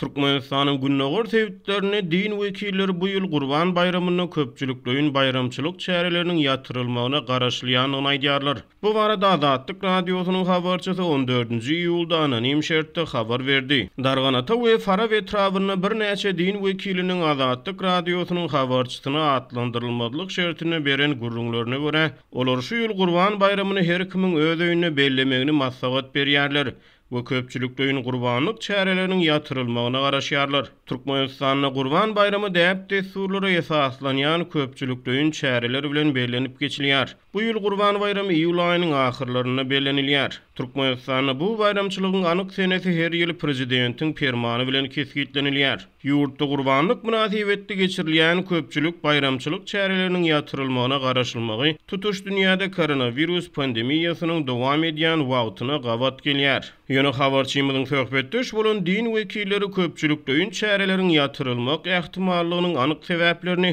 Türkmenistanyň gündogar sebitlerinde din wekilleri bu ýyl Gurban baýramynda köpçülikleýin baýramçylyk çäreleriniň ýatyrylmagyna garaşylýandygyny aýdýarlar. Bu barada Azatlyk Radiosynyň habarçysy on dördünji iýulda anonim şertde habar berdi. Darganata we Farap etrabynda birnäçe din wekiliniň Azatlyk Radiosynyň habarçysyna atlandyrylmazlyk şertinde beren gürrüňlerine görä, olar şu ýyl Gurban baýramyny her kimiň öz öýünde bellemegini maslahat berýärler we köpçülikleýin gurbanlyk çäreleriniň ýatyrylmagyna garaşýarlar. Türkmenistanda Gurban baýramy däp-dessurlara esaslanýan köpçülikleýin çäreler bilen bellenip geçilýär. Bu ýyl Gurban baýramy iýul aýynyň ahyrlarynda bellenilýär. Türkmenistanda bu baýramçylygyň anyk senesi her ýyl prezidentiň permany bilen kesgitlenilýär. Ýurtda Gurbanlyk mynasybetli geçirilýän köpçülik baýramçylyk çäreleriniň ýatyrylmagyna garaşylmagy tutuş dünýäde koronawirus pandemiýasynyň dowam edýän wagtyna gabat gelýär. Ýöne habarçymyzyň söhbetdeş bolan din wekilleri köpçülikleýin çäreleriň ýatyrylmak ähtimallygynyň anyk sebäplerini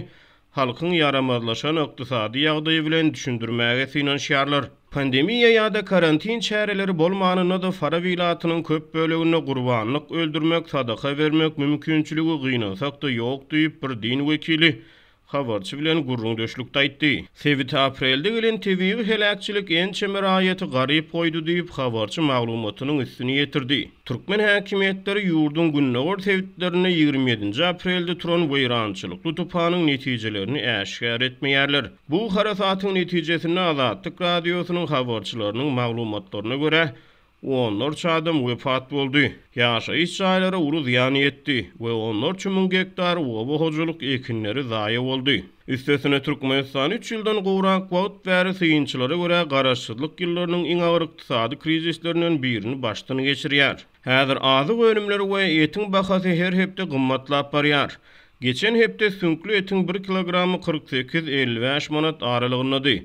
halkyň ýaramazlaşan ykdysady ýagdaýy bilen düşündirmäge synanyşýarlar. Pandemiýa ýa-da karantin çäreleri bolmanynda-da Farap ilatynyň köp böleginde gurbanlyk öldürmek, sadaka bermek mümkinçiligi gynansak-da ýok diýip, bir din wekili habarçy bilen gürrüňdeşlikde aýtdy. Sebite aprelde gelen tebigy heläkçilik ençeme raýaty garyp goýdy diýip, habarçy maglumatynyň üstüni ýetirdi. Türkmen häkimiýetleri ýurduň gündogar sebitlerinde 27-nji aprelde turan weýrançylykly tupanyň netijelerini äşgär etmeýärler. Bu harasatyň netijesinde Azatlyk Radiosynyň habarçylarynyň maglumatlaryna görä, onlarça adam wepat boldy, ýaşaýyş jaýlara uly zyýan ýetdi we onlarça müň gektar oba hojalyk ekinleri zaýa boldy. Üstesine, Türkmenistan üç ýyldan gowrak wagt bäri synçylara görä garaşsyzlyk ýyllarynyň iň agyr ykdysady krizislerinden birini başdan geçirýär. Häzir azyk önümleri we etiň bahasy her hepde gymmatlap barýar. Geçen hepde süňkli etiň bir kilogramy 48, 55 manat aralygyndady.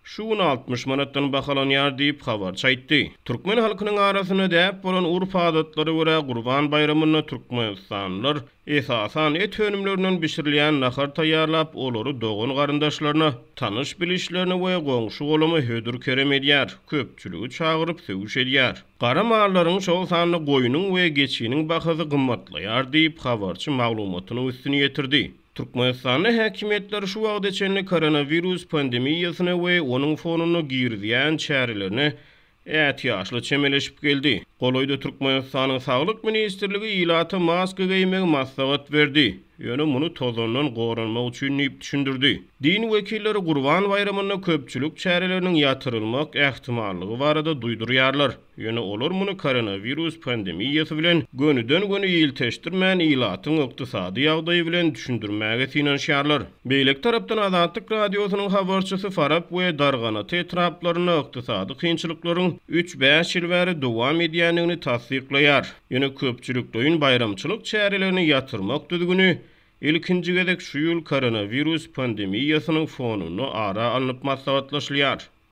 Şu gün 60 manatdan bahalanýar diýip, habarçy aýtdy. Türkmen halkynyň arasynda däp bolan urp-adatlara görä, Gurban baýramynda türkmenistanlylar, esasan, et önümlerinden bişirilýän nahar taýýarlap, olary dogan-garyndaşlaryna, tanyş-bilişlerine we goňşy-golama hödür-kerem edýär, köpçüligi çagyryp, söwüş edýär. Gara mallaryň, şol sanda goýnuň we geçiniň bahasy gymmatlaýar diýip, habarçy maglumatynyň üstüni ýetirdi. Türkmenistanda häkimiýetler şu wagta çenli koronawirus pandemiýasyna we onuň fonunda girizýän çärelerine ätiýaçly çemeleşip geldi. Golaýda Türkmenistanyň Saglyk ministrligi ilata maska geýmegi maslahat berdi, ýöne muny tozandan goranmak üçin diýip düşündirdi. Din wekilleri Gurban baýramynda köpçülik çäreleriniň ýatyrylmak ähtimallygy barada duýdurýarlar. Ýöne olar muny koronawirus pandemiýasy bilen gönüden-göni ilteşdirmän, ilatyň ykdysady ýagdaýy bilen düşündirmäge synanyşýarlar. Beýleki tarapdan Azatlyk Radiosynyň habarçysy Farap we Darganata etraplarynda ykdysady kynçylyklaryň üç-bäş ýyl bäri dowam edýändigini tassyklaýar. Ýöne köpçülikleýin baýramçylyk çärelerini ýatyrmak düzgüni ilkinji gezek şu ýyl koronawirus pandemiýasynyň fonunda ara alnyp maslahatlaşylýar.